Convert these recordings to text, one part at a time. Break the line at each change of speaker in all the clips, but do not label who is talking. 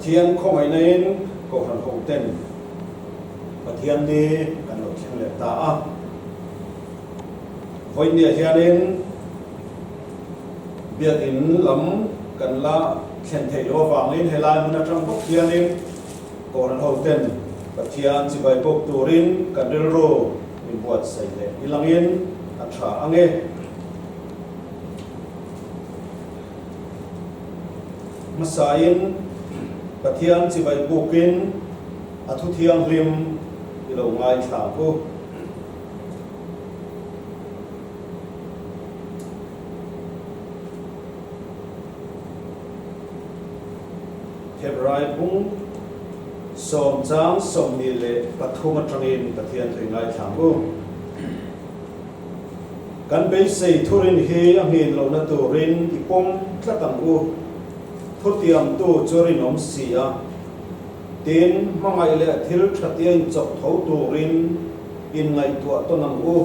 Pathian khawngaihna in Kohhran ho ten Pathian ni kan lo thleng leh ta a. Vawinia hianin Biakinn lam kan la thlen theih loh avangin helai hmun atang bawk hianin Kohhran ho ten Pathian chibai bawk turin kan rilru min buatsaih leh ilangin a tha ang e. Hmasain Pathian chibai bukin a thu thianghlim i lo ngaithla ang u. Hebrai bung sawm chang 23 atangin Pathian thu i ngaithla ang u. Kan beisei thurin hi a nghin lohna turin i pawm tlat ang u, thutiamtu chu rinawm si a. Tin, hmangaih leh thil tha tia inchawp tho turin inngaihtuah tawn ang u.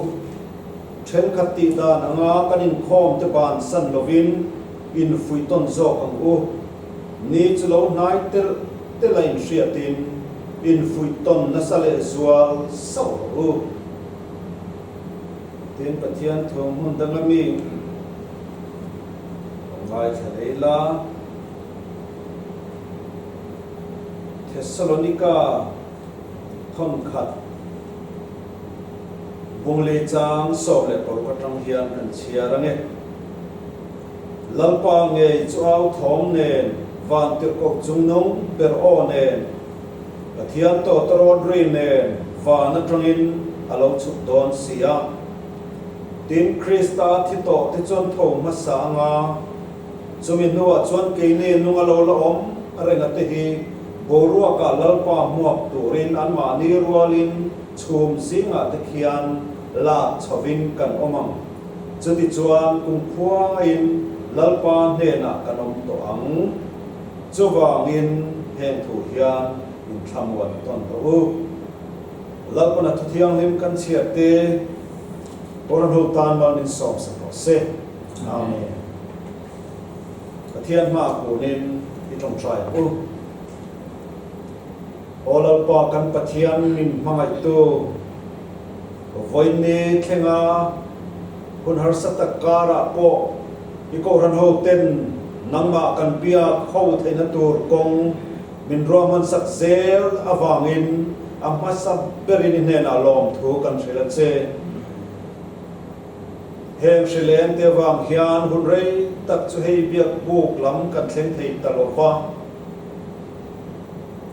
Thenkhat tih dan anga kan inkhawm te bansan lovin infuih tawn zawk ang u. Ni chu lo hnai telh telh a inhriatin infuih tawn nasa lehzual sauh rawh u. Tin, Pathian thu hmun danga mi lo ngaithla leh ila, Thessalonika thawnkhat bunglei chang 16 atang hian kan chhiar ange. Lalpa ngei chu au thawm nen, vantirhkoh chungnung ber aw nen, Pathian tawtarawn ri nen van atangin a lo chhuk dawn si a. Tin, Krista thi tawh te chuan tho hmasa anga, chumi hnuah chuan keini nung a lo la awm renga te hi boruakah Lalpa hmuak turin anmahni rualin chhum zingah te khian lak chhovin kan awm ang. Chutichuan kumkhuain Lalpa hnenah kan awm tawh ang. Chuvangin heng thu hian in thlamuan tawn rawh u. Lalpana thu thianghlim kan chhiar te Kawrhnu tan mal min sawmsak rawh se. Amen. Pathian hmaah kunin i tawngtai ang u. Aw Lalpa kan Pathian min hmangaihtu, vawiinni thlenga hun harsa tak karah pawh i kohhran ho ten nangmah kan biak ho theihna tur kawng min ruahmansak zel avangin a hmasa berin i hnenah lawmthu kan hrilh a che. Heng hrileng te avang hian hun rei tak chu hei biak buk lam kan thleng thei ta lo va.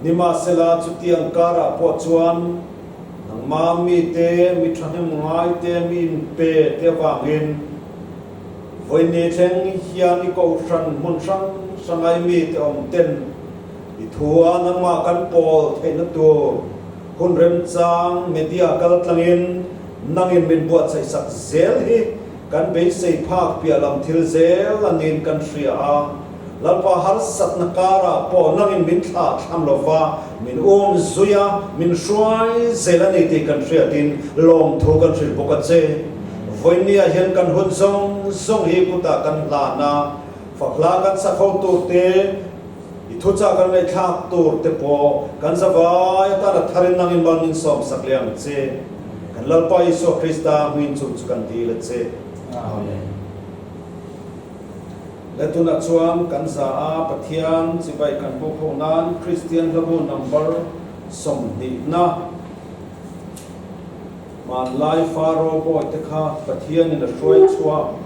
Nimahsela chutiang karah pawh chuan nangmah mite, mi thahnem ngaite, mi inpe te avangin vawiini thleng hian i kohhran hmun hrang hranga i mite awm ten i thu a nangmah kan pawl theihna tur hun remchang media kaltlangin nangin min buatsaihsak zel hi kan beisei phak piah lam thil zel a niin kan hria a. Lalpa harsatna karah pawh nangin min thlah thlam lova, min um zui a, min hruai zel a ni tih kan hriatin lawmthu kan hrilh bawk a che. Vawinia hian kan hun zawng zawng hi kutah kan hlan a, fakhla kan sak ho tur te, i thuchah kan ngaihthlak tur te pawh kan zavai atan a tharin nangin mal min sawmsak leh ang che. Kan Lalpa Isua Krista hming chung chu kan dil a che. Amen. Le tunah chuan kan za a Pathian chibai kan buk ho nan Kristian hlabu number 20 na hmanlai Faro bawi te kha Pathianin a hruai chhuah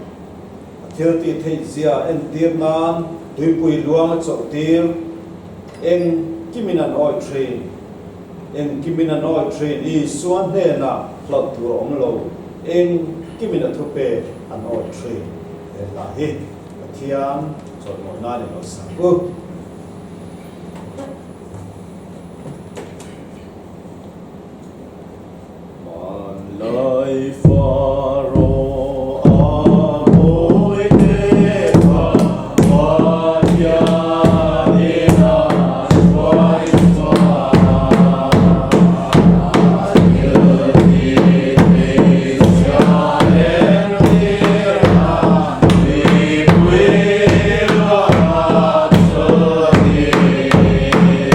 a thil tih theih zia entir nan tuipui luang a chawlh tir eng kimin an awih thin eng kimin an awih thin Isua hnenah hlauh tur a awm lo eng kimin a thupe an awih thin. He hla hi Pathian chawlhmawh nan i lo sak u.
Hmanlai Pharaoh a mawi te kha Pathian in a hruai chhuah a thil ti thei chhia entir a mipui luah a chawlh ni.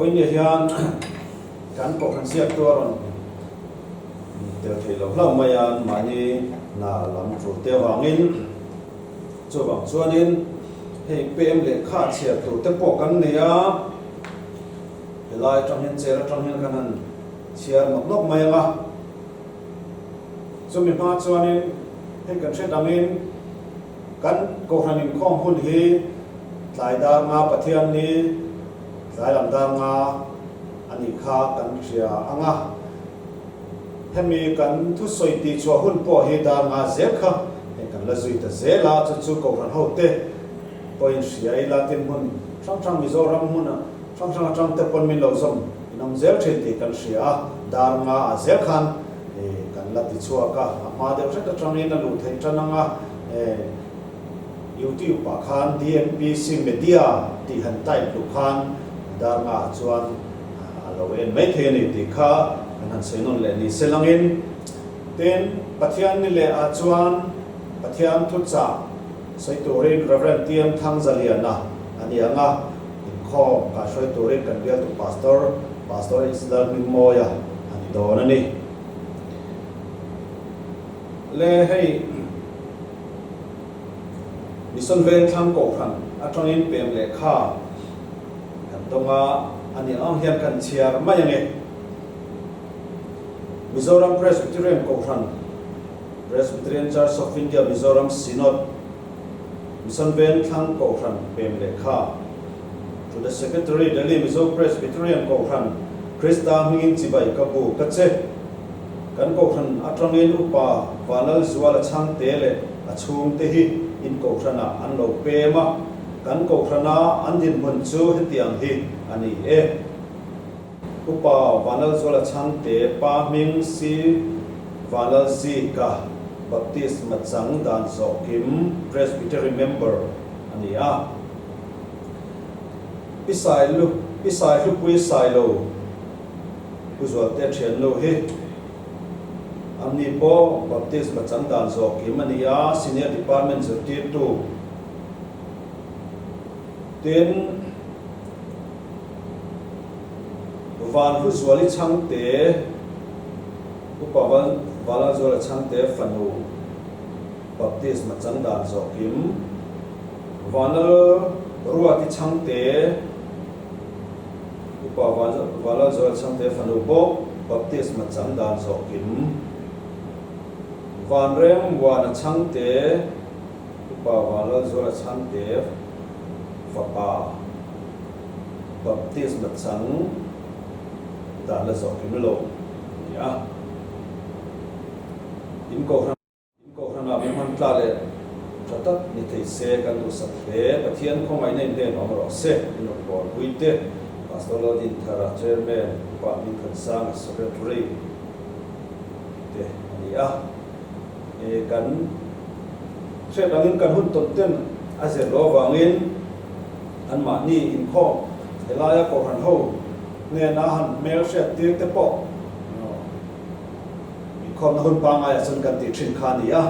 Vawinia hian kan kohhran ziaktu a rawn tel thei lo hlauh mai a, mahni hna lam tul te avangin. Chuvang chuanin hei pem lehkha chhiar tur te pawh kan nei a, helai atang hian chair atang hian kan han chhiar nawk nawk mai ang a. Chumi hma chuanin hei kan hre dangin kan Kohhran inkhawm hun hi tlai dar nga Pathian ni tlai lam dar nga a nih kha kan hria ang a. Hemi kan thusawi tih chhuah hun pawh hi dar nga zel kha hei kan la zui ta zel a, chu chu Kohhran hote pawhin hria ila tin hmun hrang hrang Mizoram hmun hrang hrang atang te pawn min lo zawm in awm zel thin tih kan hria a, dar nga ah zel khan kan la ti chhuak a, a hma deuh hret atangin a luh theih tan ang a, YouTube ah khan DMPC Media tih han type luh khan dar nga ah chuan a lo en mai thei a ni tih kha kan han sawi nawn leh ni se langin tin Pathian ni leh ah chuan Pathian thuchah sawi turin Rev. TM Thangzaliana a ni ang a, inkhawm kaihruai turin kan bialtu Pastor, Pastor Isdal Hmingmawia a ni dawn a ni. Le hei Mission Vengthlang Kohhran atangin pem lehkha kan dawng a, a nih ang hian kan chhiar mai ang e. Mizoram Presbyterian Kohhran, Presbyterian Church of India Mizoram Synod, Mission Vengthlang Kohhran pem lehkha, To the Secretary, Delhi Mizo Presbyterian Kohhran, Krista hmingin chibai ka bu ka che. Kan Kohhran atangin Upa Vanlalzuala chhangte leh a chhungte hi in Kohhranah an lo pem a, kan Kohhrana an dinhmun chu hetiang hi a ni e. Upa Vanlalzuala chhangte pa hming Si Vanlalzika Baptist Machang Dan Zawhkim Presbytery member a ni a. Pi Sailu, Pi Saihlupui Sailo Pu Zualte thiannu hi amni pawh Baptist Machang Dan Zawhkim a ni a, Senior Department zirtirtu. Tin, Van Hluzuali Chhangte, Upa Vanlalzuala Chhangte fanu baptisma chang dan zawhkim, Vanlal Ruati Chhangte, Upa Vanlalzuala Chhangte fanu bawk baptisma chang dan zawhkim, Vanrengmuana Chhangte, Upa Vanlalzuala Chhangte fapa baptisma chang dan la zawh kim lo a ni a. In Kohhran In Kohhranah min hman tla leh tha tak ni thei se kan duhsak hle. Pathian khawngaihna in hnen awm rawh se. In rawn bawl te Pastor Laldinthara Chairman Upa Hmingthansanga Secretary te a ni a. Kan hriat angin kan hun tawn ten a zir loh avangin anmahni inkhawm helaia Kohhran ho hnena han hmel hriat tir te pawh inkhawmna hun pangaiah chuan kan tih thin kha a ni a.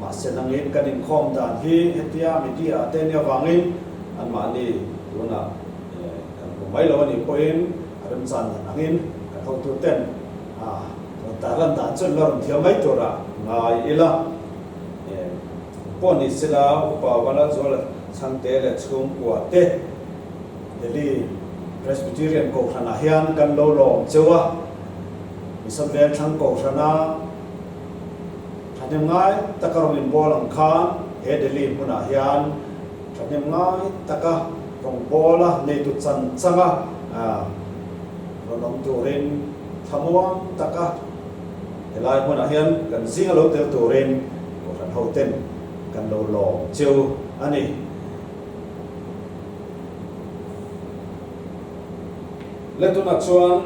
Mahse nangin kan inkhawm dan hi hetia media ah te nia avangin anmahni tunah kan hmu mai lo a nih pawhin a remchan dan angin kan hotu ten a Rawn tarlan dan chuan la rawn thiam mai tura ngai ila. Pawh ni sela Upa Vanlalzuala Chhangte leh chhungkua te Delhi Presbyterian Kohhranah hian kan lo lawm cheu a. Mission Vengthlang Kohhrana thahnem ngai taka rawn inbawl ang khan he Delhi hmunah hian thahnem ngai taka rawngbawla neitu chan changa rawn awm turin Thlamuang taka helai hmunah hian kan zing a lo tel turin Kohhran hoten kan lo lawm cheu a ni. Le tunah chuan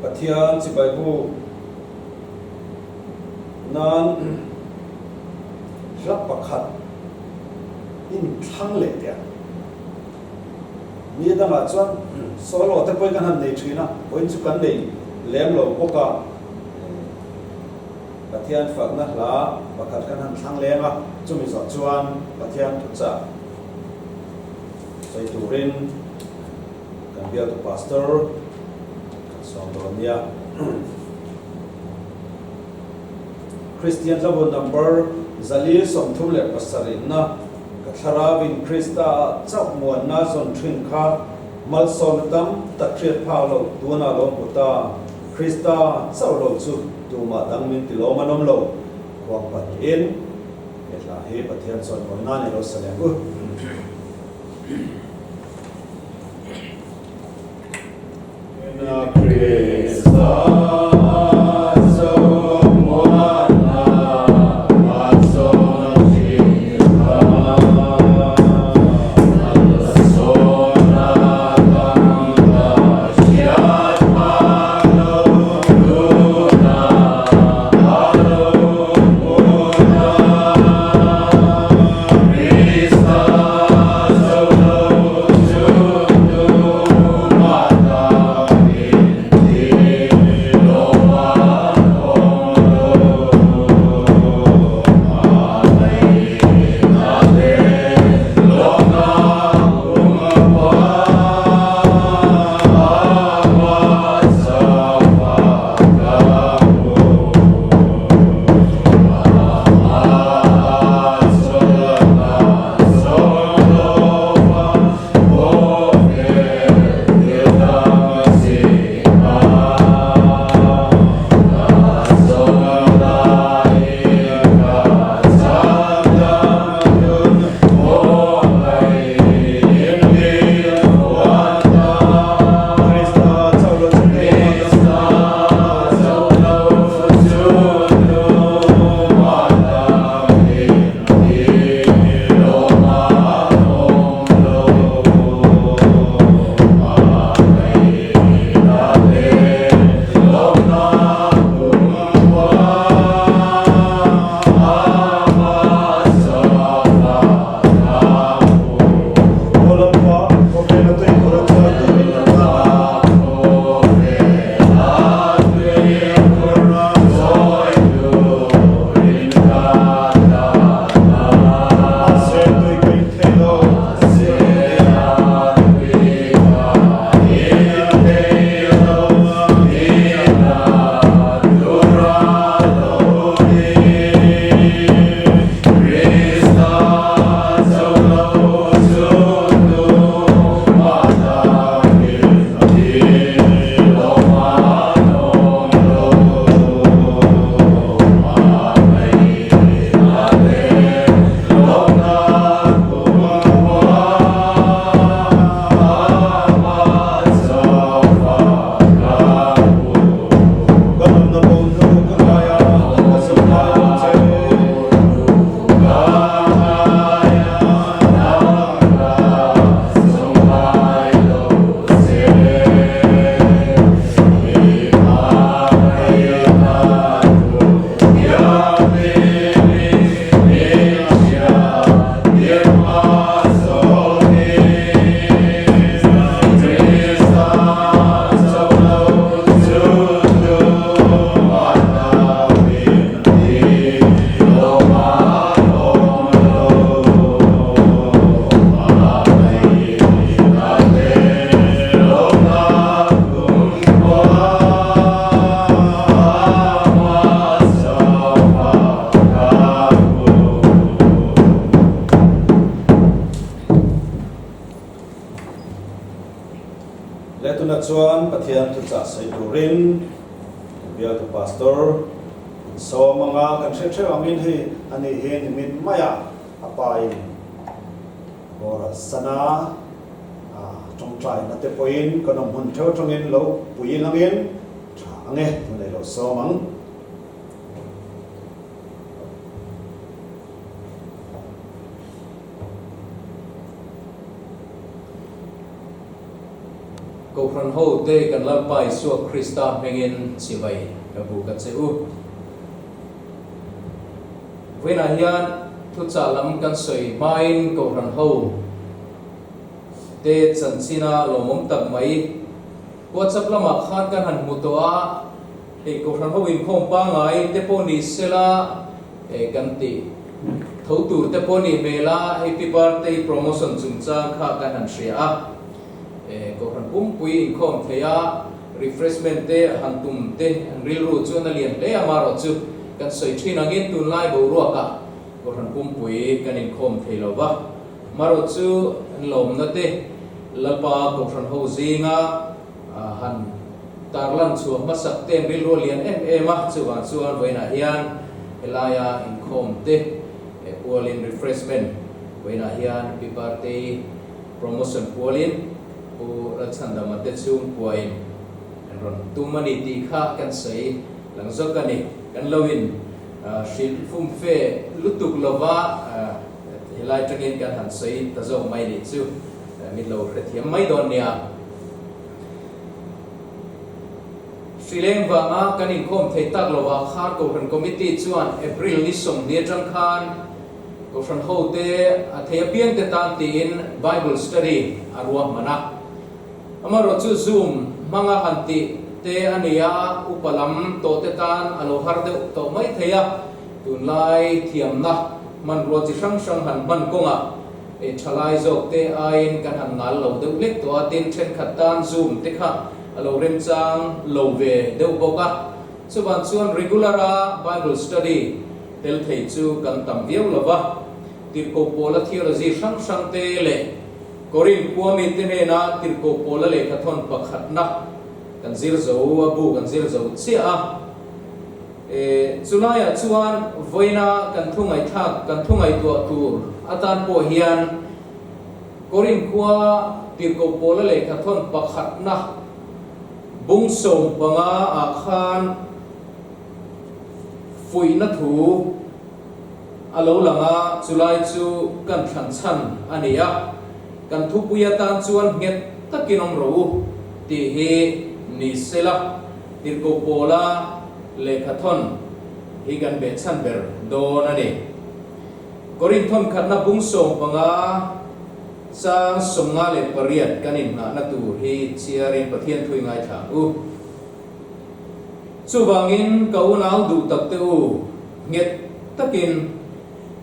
Pathian chibai bu nan hla pakhat inthlang leh teh ang. Ni dangah chuan solo te pawhin kan han nei thin a, vawiin chu kan nei lem lo bawk a, Pathian fakna hla pakhat kan han thlang leng a, chumi zawh chuan Pathian thuchah Sawi turin kan bialtu Pastor kan sawm dawn nia. Kristian hlabu number 437 na ka thlarauin Krista ah chauh muanna zawn thin kha malsawmna tam tak hriat phak loh tunah lo hmu ta. Krista chauh lo chu tumah dang min ti lawm an awm lo. Khuang pahnihin he hla hi Pathian chuan hawi nan i lo sa leh ang u. Leh tunah chuan Pathian thuchah sawi turin kan bialtu Pastor kan sawm anga kan hre theuh angin hei ani hi nimin maia a pa in a boral sana a tawngtaina te pawhin kan awm hmun theuh atangin lo pui langin tha ange tunei lo sawm ang.
Kohhran ho te kan Lalpa Isua Krista hmengin chibai ka buk a che u. Vawiinah hian thuchah lam kan sawi hmain Kohhran ho te chanchina lawmawm tak mai WhatsApp lamah khan kan han hmu tawh a, hei Kohhran ho inkhawm pangngai te pawh ni sela kan tih. tho tur te pawh nih hmel a, hei Pi Partei promotion chungchang kha kan han hria a, Kohhran pumpui inkhawm thei a, refreshment te han tum te an rilru chuan a lian hle a, marawh chu kan sawi thin angin tunlai boruakah Kohhran pumpui kan inkhawm thei lo va, marawh chu an lawmna te Lalpa Kohhran ho zinga han tarlan chhuah hmasak te an rilru a lian em em a, chuvang chuan vawiinah hian helaia inkhawm te pualin refreshment vawiinah hian Pi Partei Promotion pualin Pu Lalchhandama te chhungkuain an rawn tum a ni tih kha kan sawi lang zawk a ni. Kan lo in hrilh fumfe lutuk lova helai tangin kan han sawi ta zawk mai nih chu min lo hrethiam mai dawn nia. Hrileng vanga kan inkhawm thei tak lovah khan Kohhran Committee chuan April ni 20 atang khan Kohhran hote a thei apiang te tan tiin Bible study a ruahman a. Amaherawh chu Zoom hmanga han tih te a ni a, upa lam tawh te tan a lo har deuh tawh mai thei a, tunlai thiamna hmanrua chi hrang hrang han hman kawngah thalai zawk te aiin kan han ngal lo deuh lek tawh a, tin thenkhat tan Zoom te kha a lo remchang lo ve deuh bawk a. Chuvang chuan regular a Bible study tel thei chu kan tam viau lo va, Tirhkoh Paula theology hrang hrang te leh Korinth khua mite hnena Tirhkoh Paula lehkhathawn pakhatna kan zir zo, a bu kan zir zo chiah a. E, chulaiah chuan vawiina kan thu ngaihthlak, kan thu ngaihtuah tur atan pawh hian Korinth khua Tirhkoh Paula lehkhathawn pakhatna Bung 15 ah khan fuihna thu a lo lang a, chulai chu kan thlan chhan a ni a, kan thupui atan chuan nghet takin awm rawh u tih hi ni sela, Tirhkoh Pawla lehkhathawn hi kan behchhan ber dawn a ni. Korinth thawnkhatna bung 15. Chang 58 kan inngahna tur hi chhiarin Pathian thu i ngaithla ang u. Chuvangin ka unau duh tak te u, nghet takin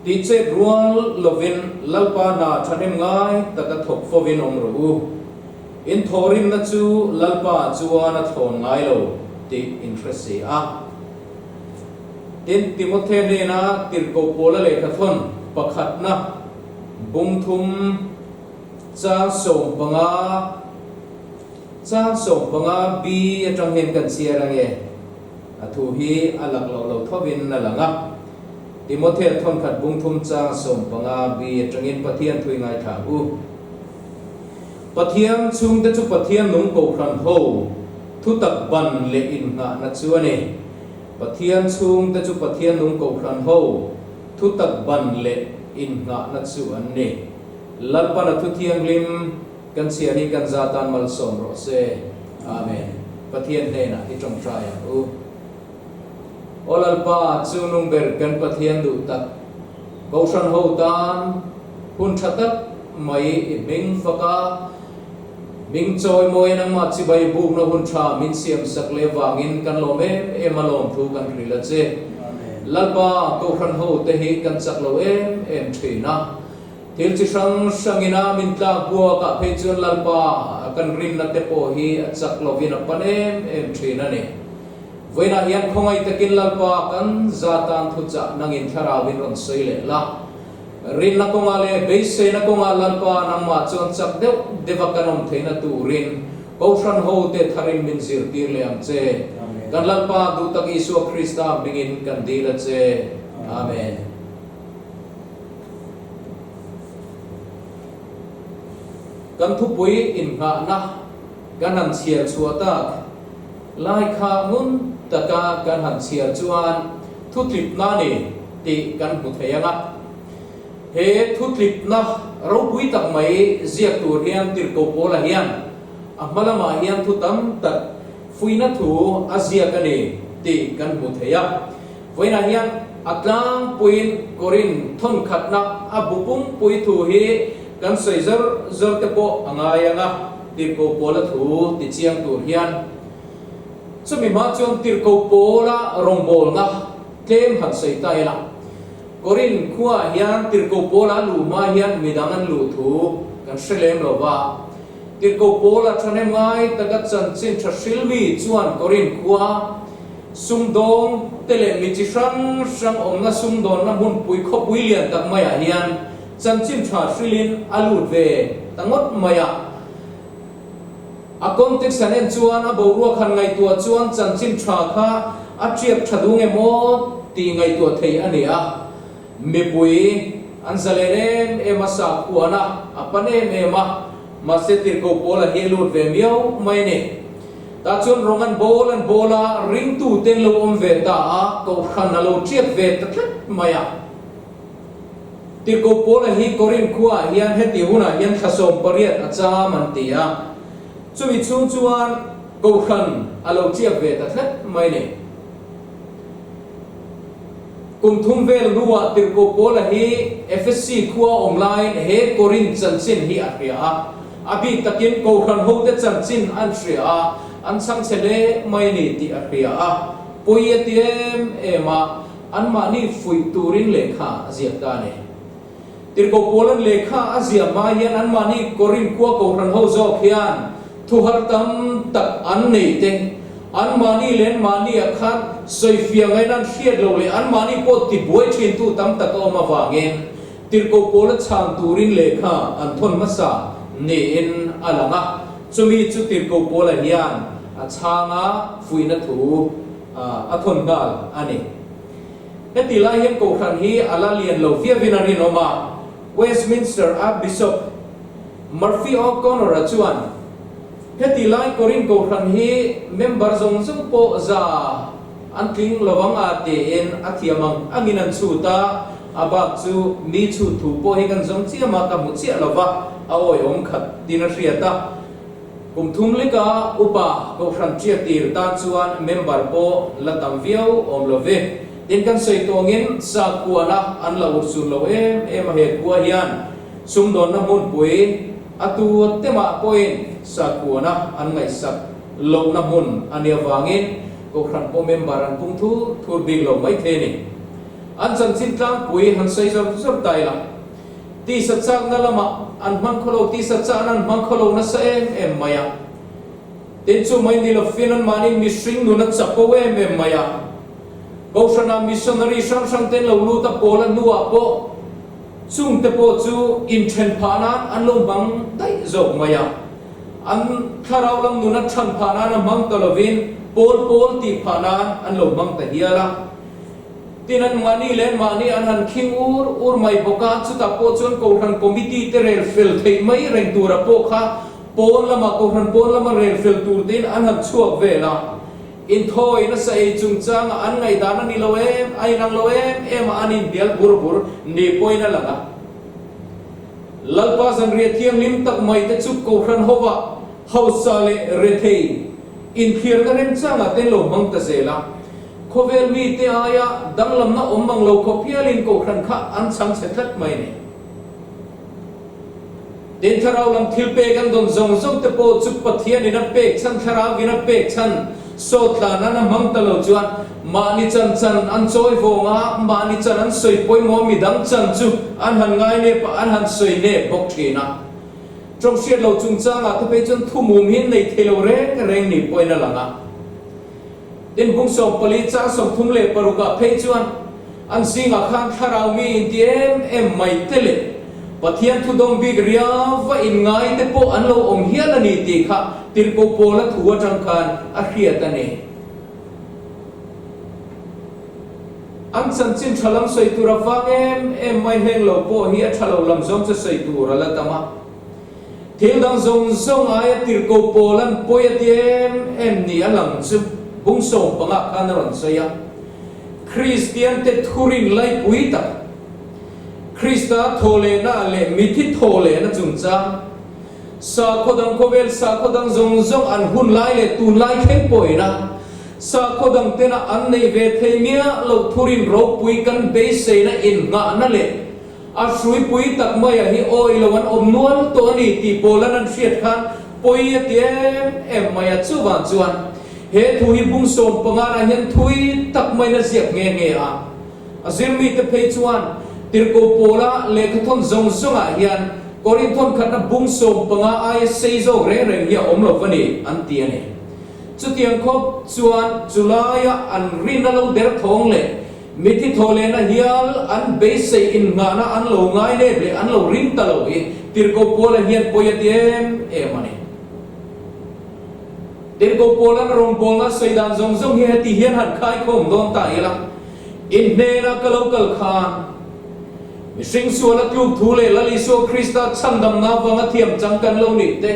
tih chet rual lovin Lalpa hna thahnem ngai taka thawk fovin awm rawh u. In thawhrimna chu Lalpa chuan a thlawn ngai lo tih in hre si a. Tin, Timothe hnena Tirhkoh Paula lehkhathawn pakhatna Bung thum chang 15, chang 15 B atang hian kan chhiar ange, a thu hi a lak loh lo thovin a lang a. Timothea thawnkhat bung thum chang 15 B atangin Pathian thui ngaithla ang u. Pathian chhungte chu Pathian nung kohhran ho thutak ban leh innghahna chu a ni. Pathian chhungte chu Pathian nung kohhran ho Thutak ban leh innghahna chu an ni. Lalpan a thu thianghlim kan chhiar hi kan za tan malsawm rawh se. Amen. Pathian hnenah i tawngtai ang u. Aw Lalpa, chungnung ber kan Pathian duh tak, Kohhran ho tan hun tha tak mai i hming fak a, hming chawimawi nangmah chibai bukna hun tha min siam sak leh vangin kan lawm em em a lawmthu kan hrilh a che. Lalpa, Kohhran ho te hi kan chak lo em em thin a, thil chi hrang hrangin a min tlak buak ah phei chuan Lalpa kan rinna te pawh hi a chak lovin a pan em em thin a ni. Vawiinah hian khawngaih takin Lalpa kan za tan thuchah nangin thlarauin rawn sawi leh la. Rinna kawngah leh beiseina kawngah Lalpa nangmah chuan chak deuh deuha kan awm theihna turin Kohhran hote tharin min zirtir leh ang che. Kan Lalpa duhtak Isua Krista hmingin kan dil a che. Amen. Kan thupui innghahna kan han chhiar chhuah tak lai kha ngun taka kan han chhiar chuan thutlipna a ni tih kan hmu thei ang a. He thutlipna ropui tak mai ziak tur hian Tirhkoh Paula hian a hma lamah hian thu tam tak fuihna thu a ziak a ni tih kan hmu thei a. Vawiinah hian a tlangpuiin Korinth thawnkhatna a bu pumpui thu hi kan sawi zawr zawr te pawh a ngai ang a, Tirhkoh Paula thu ti chiang tur hian. Chumi hma chuan Tirhkoh Paula rawngbawlna tlem han sawi ta ila. Korinth khuaah hian Tirhkoh Paula luh hma hian midang an luh thu kan hre lem lo va. Tirhkoh Paula thahnem ngai taka chanchin tha hrilmi chuan Korinth khua sumdawng te leh mi chi hrang hrang awmna sumdawnna hmunpui khawpui lian tak maiah hian chanchin tha hrilin a lut ve ta ngawt mai a. A context han en chuan a boruak han ngaihtuah chuan chanchin tha kha a tiak tha duh nge maw tih ngaihtuah thei a ni a. Mipui an zalen em em a, sakhuana a pan em em a, mahse tirhkoh pawl a hi lut ve miau mai a ni. Tah chuan rawng an bawl an bawl a, ringtu ten lo awm ve ta a, kohhran a lo tiak ve ta tlat mai a. Tirhkoh Paula hi Korinth khuaah hian heti hunah hian thla 18 a cham an ti a, chumi chhung chuan Kohhran a lo chiak ve ta tlat mai a ni. Kum thum vel hnuah Tirhkoh Paula hi Efesi khua awm laiin he Korinth chanchin hi a hria a, a bik takin Kohhran hote chanchin an hria a, an chhangchhe hle mai a ni tih a hria a, pawi a ti em em a. Anmahni fuih turin lehkha a ziak ta a ni. Tirhkoh Paula'n lehkha a ziah hma hian anmahni Korinth khua kohhran ho zawk hian thuhar tam tak an nei te, anmahni leh anmahni-ah khan sawifiah ngaihna an hriat loh leh anmahni pawh tibuai thintu tam tak a awm avangin Tirhkoh Paula chhan turin lehkha an thawn hmasa niin a lang a. Chumi chu Tirhkoh Paula hian a chhang a, fuihna thu a thawn nghal a ni. Heti lai hian Kohhran hi a la lian lo viauin a rinawm a, Westminster Archbishop Murphy O'Connor-a chuan, Heti lai Korinth Kohhran hi member zawng zawng pawh za an tling lo ang a tiin a thiam ang angin an chhut a, a bak chu mi chhut thu pawh hi kan zawng chiam a, ka hmu chiah lo va, a awihawm khat tin a hriat a. Kum thum leka upa Kohhran Ṭiatir tan chuan member pawh la tam viau awm lo ve. Tin kan sawi tawngin sakhuana an la urchun lo em em a he khua hian sumdawnna hmunpui a tu temah pawhin sakhuana an ngaihsak lohna hmun a nih avangin Kohhran pawh member an pung thur thur bik lo maithei a ni. An chanchin tlangpui han sawi zawr zawr ta ila. Tisa chakna lamah an hmang khaw lo, tisa chahna an hmang khaw lo nasa em em mai a. Tin chu mai ni lovin anmahni mihring nun a chapo em em mai a. Kohhranah missionary hrang hrang ten lo lut a pawl a hnuah pawh chungte pawh chu inthen phah nan an lo hmang daih zawk mai a. An thlarau lam nun a than phah nan a hmang ta lovin pawl pawl tih phah nan an lo hmang ta hial a. Tin an mahni leh mahni an han khing ur ur mai bawk a, chutah pawh chuan Kohhran Committee te rel fel theih mai reng tura pawh kha pawn lama Kohhran pawn lama rel fel tur tein an han chhuak vel a. Inthawi nasa ei chungchanga an ngaihdan a ni lo em, a inang lo em em a an inbial bur bur ni pawhin a lang a. Lalpa zanriah thianghlim tak mai te chu Kohhran hova hausa leh rethei inthliarna remchangah te lo hmang ta zel a. Khawvel mite aia danglamna awm mang lo khawp hialin Kohhran kha an chhang chhe tlat mai a ni. Tin, thlarau lam thil pek an dawn zawng zawng te pawh chu Pathianin a pek chhan, thlarauin a pek chhan sawt tlan an a hmang ta lo chuan mahni chan chan an chawi vawng a, mahni chan an sawi pawimawh a, midang chan chu an han ngai nep a, an han sawi nep bawk thin a. Tawng hriat lo chungchangah te phei chuan thumum hi an nei thei lo reng reng ni pawhin a lang a. Tin, bung 14 chang 36 ah phei chuan an zingah khan thlarau mi inti em em mai te leh Pathian thu dawng bik riau va inngai te pawh an lo awm hial a ni tih kha Tirhkoh Paula thu atang khan a hriat a ni. An chanchin tha lam sawi tur a vang em em mai heng lo pawh hi a tha lo lam zawng chu sawi tur a la tam a. Thil dang zawng zawng aia tirhkoh pawl an pawi a ti em em ni a lang chu bung 15 khan a rawn sawi a. Kristian te thurin laipui tak, Krista thawhlehna leh mithi thawhlehna chungchang, sakhaw dang khawvel sakhaw dang zawng zawng an hun lai leh tun lai thleng pawhin a sakhaw dang tena an neih ve thei miah loh thurin ropui kan beiseina innghahna leh A hruipui tak maia hi awi lo an awm nual tawh a ni tih Paula'n an hriat khan pawi a ti em em mai a. Chuvang chuan he thu hi bung 15 ah hian thui tak maiin a ziak nghe nghe a. A zirmite phei chuan Tirhkoh Paula lehkhathawn zawng zawngah hian Korinth khatna bung 15 aia sei zawk reng reng hi a awm lo va ni, an ti a ni. Chutiang khawp chuan chulaia an rinna lo derthawng leh mithi thawhlehna hial an beisei innghahna an lo ngai nep leh an lo ring ta lo hi Tirhkoh Paula hian pawi a ti em em a ni. Tirhkoh Paula'n rawngbawlna sawi dan zawng zawng hi heti hian han khaikhawm dawn ta ila, In hnena ka lo kal khan, mihring suala tluk thu leh Lal Isua Krista chhandamna avanga thiam chang kan lo nih te,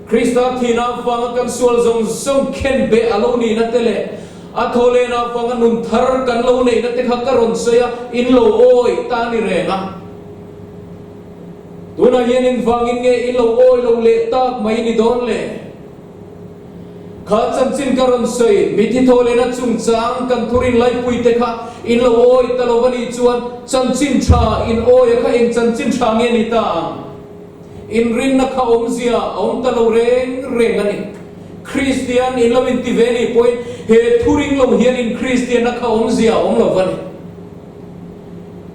Krista thihna avanga kan sual zawng zawng khen beh a lo nihna te leh a thawhlehna avanga nun thar kan lo neihna te kha ka rawn sawi a, in lo awi ta a ni reng a. Tunah hian engvangin nge in lo awi lo leh tak mai ni dawn le? Kha chanchin ka rawn sawi, mithi thawhlehna chungchang kan thurin laipui te kha in lo awi ta lo va nih chuan chanchin tha in awi a kha eng chanchin tha nge ni ta ang? Inrinna kha awmzia a awm ta lo reng reng a ni. Kristian in lo inti ve nih pawhin he thuring lo hian in Kristianna kha awmzia a awm lo va ni.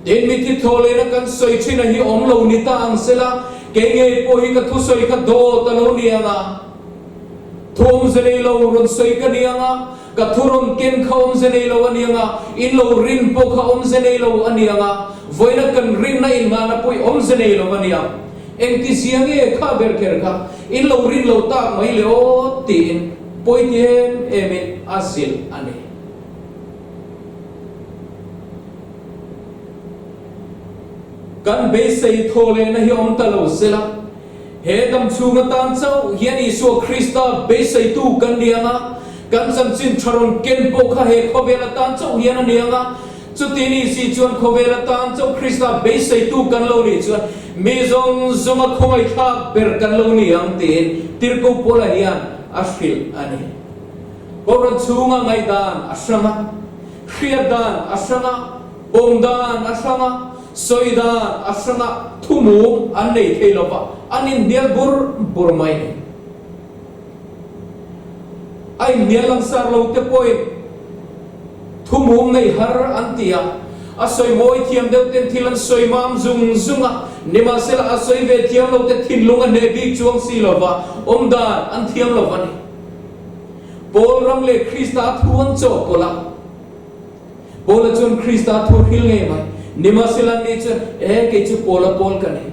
Tin, mithi thawhlehna kan sawi thin a hi awm lo ni ta ang sela, kei ngei pawh hi ka thusawi kha dawt a lo ni ang a, thu awmze nei lo rawn sawi ka ni ang a, ka thu rawn ken kha awmze nei lo a ni ang a, in lo rin pawh kha awmze nei lo a ni ang a, vawiina kan rinna inngahna pawh hi awmze nei lo a ni ang. Engtizia nge kha ber kher kha in lo rin lo tak mai le aw tiin pawi ti em emin a zilh a ni. Kan beisei thawhlehna hi awm ta lo sela, he dam chhung atan chauh hian Isua Krista beiseitu kan ni ang a, kan chanchin tha rawn ken pawh kha he khawvel atan chauh hian a ni ang a, chuti ni si chuan khawvel atan chauh Krista beiseitu kan lo nih chuan mi zawng zawnga khawngaihthlak ber kan lo ni ang tiin Tirhkoh Paula hian a hrilh a ni. Kohhran chhunga ngaihdan a hrang a, hriat dan a hrang a, pawm dan a hrang a, sawi dan a hrang a, thumum an nei thei lo va, an inhnial bur bur mai a ni. A inhnial langsar lo te pawhin thumum nei har an ti a, a sawi mawi thiam deuh ten thil an sawi mam zung zung a, nimahsela a sawi ve thiam lo te thinlung a hneh bik chuang si lo va, awm dan an thiam lo va ni. Paul ram leh Krista thu an chawhpawlh a. Paula chuan Krista thu hril ngei mai. Nimahsela ni chuan, E, kei chu Paula Paul ka ni.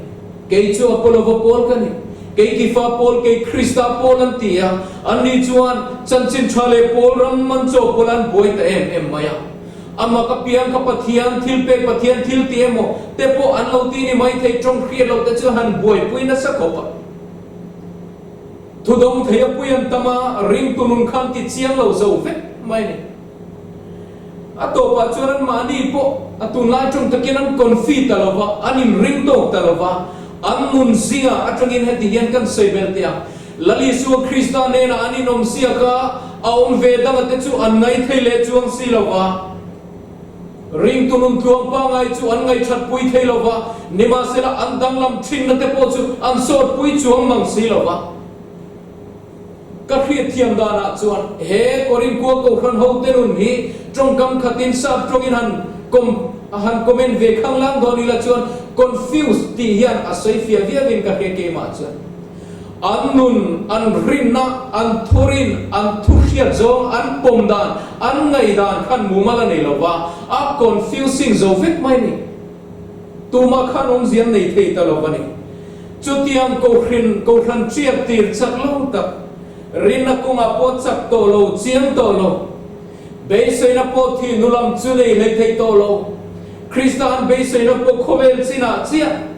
Kei chu Apolova Paul ka ni. Kei Kifa Paul, kei Krista Paul an ti a. Anni chuan chanchin tha leh Paul ram an chawhpawlh a, an buai ta em em mai a. Amah ka piang kha Pathian thil pek, Pathian thil ti emaw te pawh an lo ti ni maithei tawng hriat loh te chu han buaipui nasa khawp a. Thudawng thei a pui an tam a, ringtu nun khan ti chiang lo zo vek mai a ni. A tawpah chuan an mahni pawh a tunlai tawng takin an confi ta lo va, an inring tawk ta lo va, an nun zia atangin heti hian kan sawi bel teh a, Lal Isua Krista nena an inawm siak a, a awm ve danga te chu an ngai thei leh chuang si lo va. Ringtu nun tluang pangai chu an ngaihthatpui thei lo va, nimahsela an danglam thinna te pawh chu an sawtpui chuang mang si lo va. Ka hriatthiam danah chuan he Korin khua Kohhran hote nun hi tawngkam khatin sap tawngin han com han comment ve khanglang dawn ila chuan confused tih hian a sawi fiah viauin ka hria keimah chuan. An nun, an rinna, an thurin, an thuhriat zawng, an pawm dan, an ngaihdan khan mumal a nei lo va, a confusing zo vek mai a ni. Tumah khan awmzia an nei thei ta lo va ni. Chutiang kohhrin, kohhran chiat tir chak lo tak, rinna kawngah pawh chak tawh lo, chiang tawh lo, beiseina pawh thih hnu lam chu nei hlei thei tawh lo, Krista an beiseina pawh khawvel chinah chiah,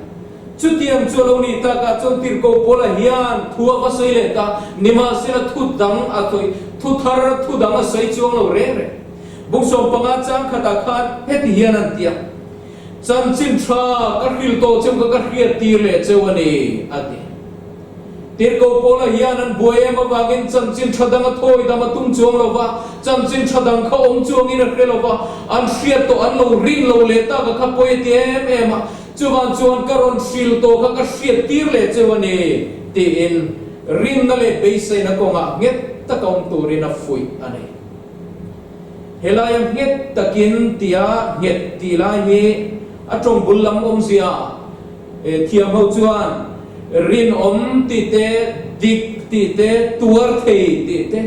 Chutiang chu a lo nih takah chuan Tirhkoh Paula hian thu a va sawi leh ta, nimahsela thu dang a sawi, thu thar thu dang a sawi chuang lo reng reng. Bung 15 chang khatah khan heti hian an ti a, Chanchin tha ka hrilh tawh cheu kha ka hriat tir leh cheu a ni, a ti. Tirhkoh Paula hian an buai em avangin chanchin tha dang a thawi dam a tum chuang lo va, chanchin tha dang kha awm chuangin a hre lo va, an hriat tawh an lo rin lo leh tak a kha pawi a ti em em a. Chuvang chuan ka rawn hrilh tawh kha ka hriat tir leh cheu a ni, tiin rinna leh beiseina kawngah nghet taka awm turin a fuih a ni. Helaia nghet takin tia nghet tih lai hi a tawng bul lam awmzia thiam ho chuan rinawm tih te, dik tih te, tuar thei tih te,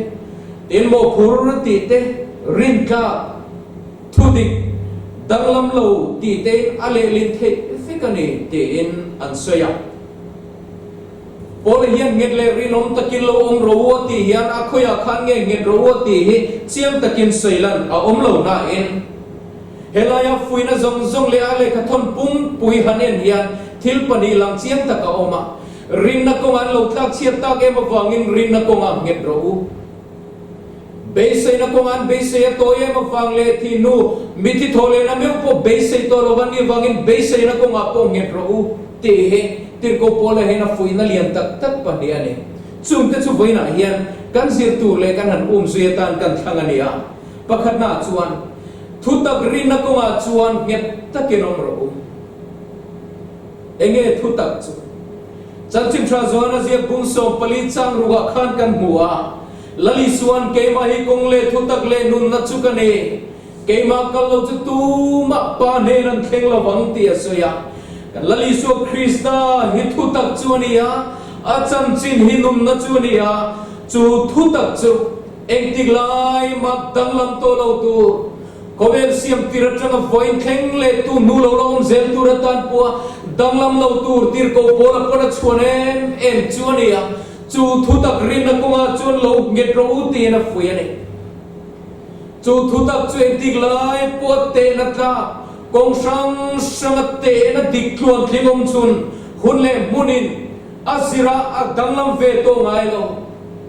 tin mawhphur tih te, rintlak, thudik, danglam lo tih tein a lehlin theih vek a ni tiin an sawi a. Paula hian nghet leh rinawm takin lo awm ro u a tih hian a khawiah khan nge nghet ro u a tih hi chiang takin sawi lan a awm lo nain helaia fuihna zawng zawng leh a lehkhathawn pumpui han en hian thil pahnih lang chiang tak a awm a, rinna kawnga an lo tlak chhiat tak em avangin rinna kawnga nghet ro u. Beiseina kawnga an beisei a tawi em avang leh thih hnu mithi thaw lehna meuh pawh beisei tawh lo an nih avangin beiseina kawngah pawh nghet rawh u tih hi Tirhkoh Paula hian a fuihna lian tak tak pahnih a ni. Chungte chu vawiinah hian kan zir tur leh kan han um zui atan kan thlang a ni a. Pakhatnaah chuan, thutak rinna kawngah chuan nghet takin awm rawh u. Enge thutak chu? Chanchin Tha Joana ziak bung 14 chang rukah khan kan hmu a, Lal Isuan keimah hi kawng leh thutak leh nunna chu ka ni, keimah kal lo chu tumah Pa hnen an thleng lo vang tih a sawi a. Kan Lal Isua Krista hi thutak chu a ni a, a chanchin hi nunna chu a ni a, chu thutak chu engtik lai mah danglam tawh lo tur, Khawvel siam tir atanga vawiin thleng leh tu hnu lo la awm zel tur atan pawha danglam lo tur tirhkoh pawl a pawn a chhuan em em chu a ni a, chu thutak rinna kawngah chuan lo nghet rawh u tiin a fuih a ni. Chu thutak chu engtik lai pawha tehna tlak, kawng hrang hranga tehna dik tluan tling awm chhun hun leh hmunin a zirah a danglam ve tawh ngai lo.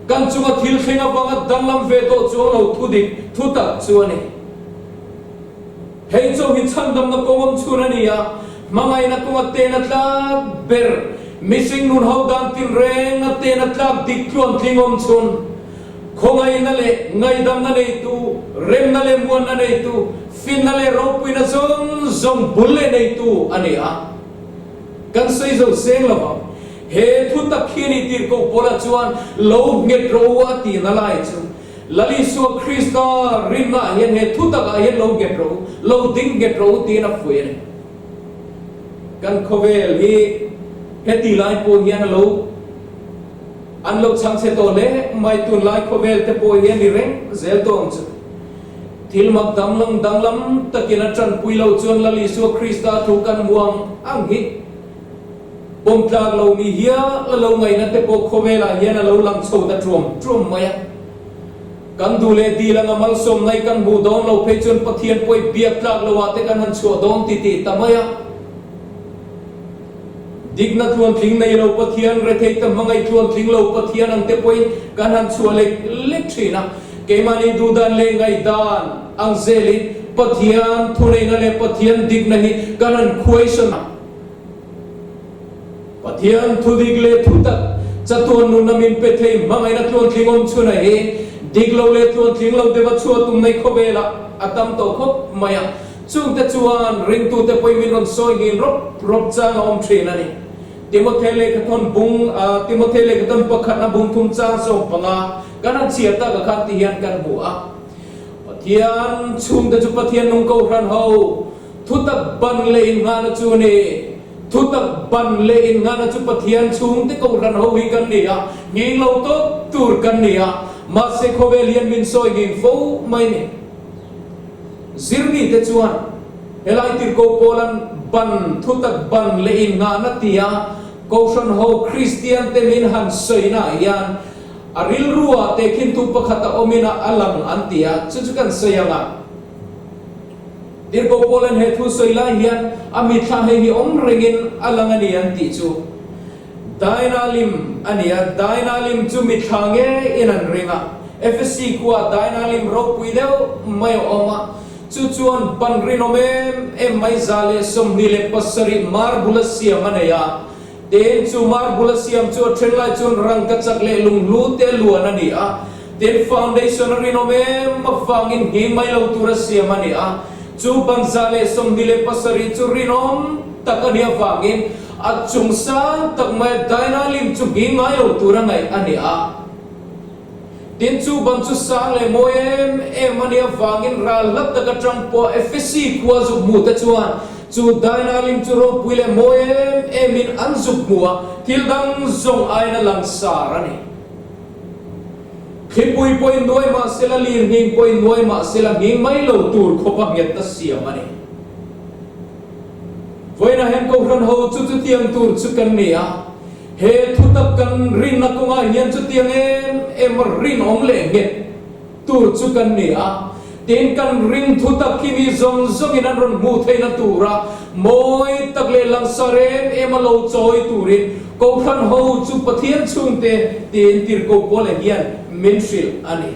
Kan chunga thil thleng avanga danglam ve tawh chuang lo thudik thutak chu a ni. Hei chu hi chhandamna kawng awm chhun a ni a, hmangaihna kawnga tehna tlak ber, mihring nun ho dan tinrenga tehna tlak dik tluan tling awm chhun, khawngaihna leh ngaihdamna neitu, remna leh muanna neitu, finna leh ropuina zawng zawng bul leh neitu a ni a. Kan sawi zo seng lo vang. He thu tak hi a ni tirhkoh Paula chuan lo nghet rawh u a tihna lai chu Lal Isua Krista rinna ah hian he thu takah hian lo nghet rawh u, lo ding nghet rawh u tiin a fuih a ni. Kan khawvel hi heti lai pawh hian a lo an lo chhangchhe tawh hle mai, tunlai khawvel te pawh hi a ni reng zel tawh ang chu. Thil mak danglam danglam takin a tanpui lo chuan Lal Isua Krista thu kan hmu ang ang hi pawm tlak lo ni hial a lo ngaihna te pawh khawvelah hian a lo lang chho ta tuam tuam mai a. Kan duh leh dil anga malsawmna i kan hmuh dawn lo phei chuan Pathian pawi biak tlak lo ah te kan han chhuah dawn ti tih ta mai a. Dikna tluantling nei lo Pathian, rethei ta hmangaih tluantling lo Pathian ang te pawhin kan han chhuah lek lek thin a. Keimahni duhdan leh ngaihdan ang zelin Pathian thuneihna leh Pathian dikna hi kan han khuaisan a. Pathian thudik leh thutak chatuan nunna min pe thei hmangaihna tluantling awm chhuna hi dik lo leh tluantling lo deuha chhuah tum nei khawvelah a tam tawh khawp mai a. Chungte chuan ringtute pawhin min rawn sawi ngin rawp rawp chang a awm thin a ni. Timothe lehkhathawn bung, Timothe lehkhathawn pakhatna bung thum chang 15 kan han chhiar tak a khan ti hian kan hmu a. Pathian chhungte chu Pathian nung kohhran ho thutak ban leh innghahna chu a ni. Thutak ban leh innghahna chu Pathian chhungte kohhran ho hi kan ni a, nghing lo tawp tur kan ni a, mahse khawvel hian min sawi nghing fo mai ni. Zirmite chuan helai tirhkoh Paula'n ban thutak ban leh innghahna tia Kohhran ho Kristiante min han sawinaah hian a rilruah tehkhintu pakhat a awmin a lang an ti a, chu chu kan sawi ang a. Tirhkoh Paula'n he thu sawi lai hian a mitthla hei hi awm rengin a lang a ni an tih chu Daina lim a ni a, Daina lim chu mitthla ngeiin an ring a. Efesi khuaah Daina lim ropui deuh mai a awm a, chu chuan ban rinawm em em mai 127 marble a siam a nei a. Tin, chu marble a siam chu a then lai chuan rangkachak leh lunghlu te luan a ni a. Tin, foundation a rinawm em avangin nghing mai lo tur a siam a ni a. Chu ban 127 chu rinawm tak a nih avangin a chung sang tak mai a Daina lim chu nghing ngai lo tur a ngaih a ni a. Tin, chu ban chu sang leh mawi em em a nih avangin ral hlat tak atang pawh Efesi khua zuk hmu te chuan chu Daina lim chu ropui leh mawi em emin an zuk hmu a, thil dang zawng aiin a langsar a ni. Thlipui pawhin nuai mah sela, lirnghing pawhin nuai mah sela, nghing mai lo tur khawpa nghet a siam a ni. Vawiinah hian Kohhran ho chu chutiang tur chu kan ni a, he thutak kan rinna kawngah hian chutiang em em a rinawm leh nghet tur chu kan ni a, tin kan ring thutak hi mi zawng zawngin an rawn hmuh theihna tura mawi tak leh langsar em em a lo chawi turin Kohhran ho chu Pathian chhungte tiin Tirhkoh Paula hian min hrilh a ni.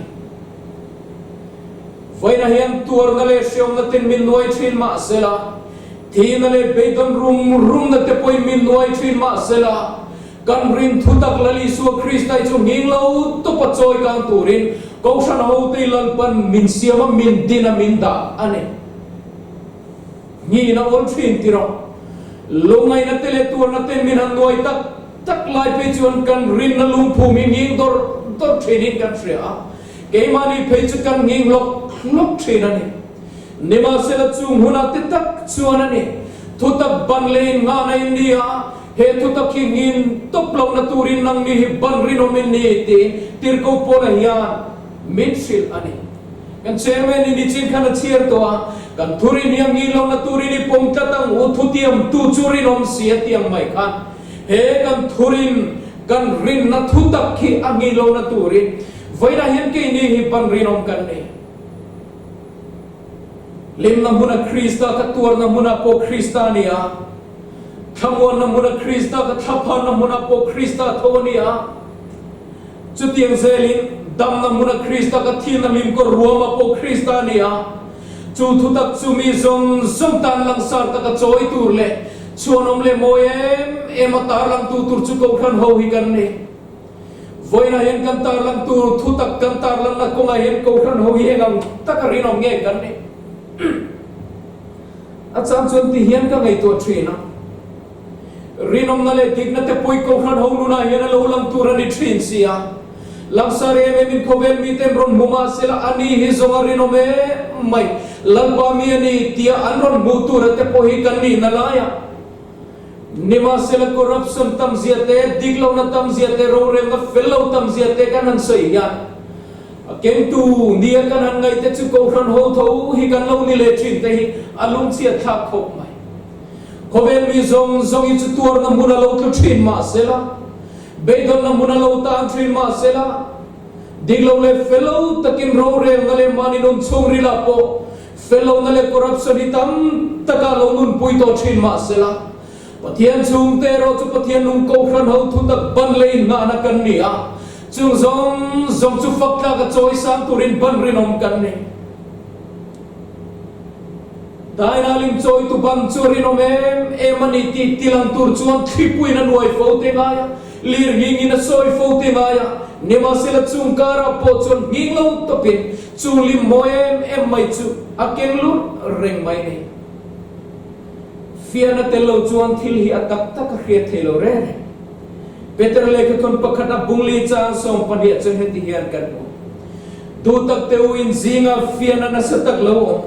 Vawiinah hian tuarna leh hriamna ten min nuai thin mah sela, thihna leh beidawn rum rumna te pawhin min nuai thin mah sela, kan rin thutak Lal Isua Krista hi chu nghing lo tawpa chawi kang turin Kohhran hote Lalpan min siam a, min din a, min dah a ni. Nghin a awl thin ti rawh. Lungaina te leh tuarna ten min han nuai tak tak lai phei chuan kan rinna lungphum hi nghing dawrh dawrh thinin kan hria a. Keimahni phei chu kan nghing hlawk hlawk thin a ni. Nimahsela chung hunah te tak chuan a ni. Thutak ban leh in nghahna in ni a, he thutak hi nghin tawp lohna turin nangni hi ban rinawm in ni tiin Tirhkoh Paula hian min hrilh a ni. Kan chairman in nichin khan a chhiar tawh a, kan thurin hi a nghin lohna turin i pawm tlat ang u, thutiam tu chu rinawm si a ti ang mai khan he kan thurin kan rinna thutak hi a nghin lohna turin Vawiinah hian keini hi ban rinawm kan ni. Hlimna hmuna Krista ka tuarna hmunah pawh Krista a ni a, thlamuanna hmuna Krista ka thlaphanna hmunah pawh Krista tho a ni a, chutiang zelin damna hmuna Krista ka thihna hlimkawr ruamah pawh Krista a ni a, chu thutak chu mi zawng zawng tan langsar taka chawi tur leh chhuanawm leh mawi em em a tarlangtu tur chu Kohhran ho hi kan ni. Vawiinah hian kan tarlang tur thutak kan tarlanna kawngah hian Kohhran ho hi eng ang taka rinawm nge kan nih? A chang chuan ti hian ka ngaihtuah thin a, rinawmna leh dikna te pawih Kohhran ho nunah hian a lo lang tur a ni thin si a, langsar em em in khawvel miten rawn hmu mah sela a ni hi zawng a rinawm em mai, Lalpa mi a ni tia an rawn hmuh tur a te pawh hi kan nihna laiah Nimahsela corruption tam zia te, dik lohna tam zia te, rorelna fel lo tam zia te kan han sawi hian a kengtu nia kan han ngaih te chu Kohhran ho tho hi kan lo ni leh thin te hi a lungchhiat thlak khawp mai. Khawvel mi zawng zawng hi chu tuarna hmun a lo tlu thin mahsela, beidawnna hmun a lo tan thin mahsela, dik lo leh fel lo takin rorelna leh mahni nun chhungrilah pawh Fellowna leh corruption hi tam taka lo nunpui tawh thin mah sela, Pathian chhungte erawh chu Pathian nung Kohhran ho thutak ban leh inngahna kan ni a, chung zawng zawng chu fak tlak a chawi sang turin ban rinawm kan ni. Daina lim chawitu ban chu a rinawm em em a ni tih tilang tur chuan thlipuiin a nuai fo te ngai a, lir nghingin a sawi fo te ngai a, nimahsela chung karah pawh chuan nghing lo tawpin Chu lim mawi em em mai chu a keng lut reng mai ni. Fiahna tel lo chuan thil hi a tak tak a hriat thei lo reng reng. Peter lehkhathawn pakhat a bungli chang 12 chuan heti hian kan hmu. Duh tak te u in zinga fiahna nasa tak lo awm.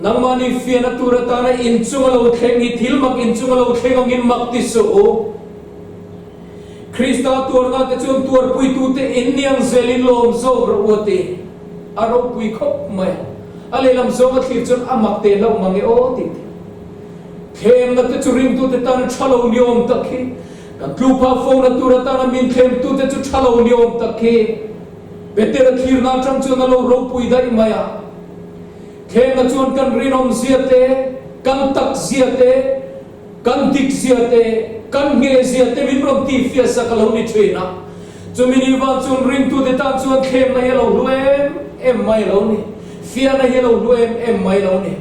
Nangmahni fiahna tur atana inchung a lo thleng hi thil mak inchung a lo thleng angin mak ti suh u. Krista tuarna te chuan tuarpuitute in niang zelin lawm zawk rawh u a ti. A ropui khawp mai. A lehlam zawng a thlir chuan a mak teh hlauh mang e aw tih te. Thlemna te chu ringtute tana tha lo ni awm tak hi. Kan tluphah fona tur atana min thlemtute chu tha lo ni awm tak hi. Petera thlirna atang chuan a lo ropui daih mai a. Thlemna chuan kan rinawm zia te, kan tak zia te, Kan dik zia te, kan ngheh zia te min rawn tih fiah sak a lo ni thin a. Chumi ni vang chuan ringtute tan chuan thlemna hi a lo hlu em em mai lo ni. Fiahna hi a lo hlu em em mai lo ni.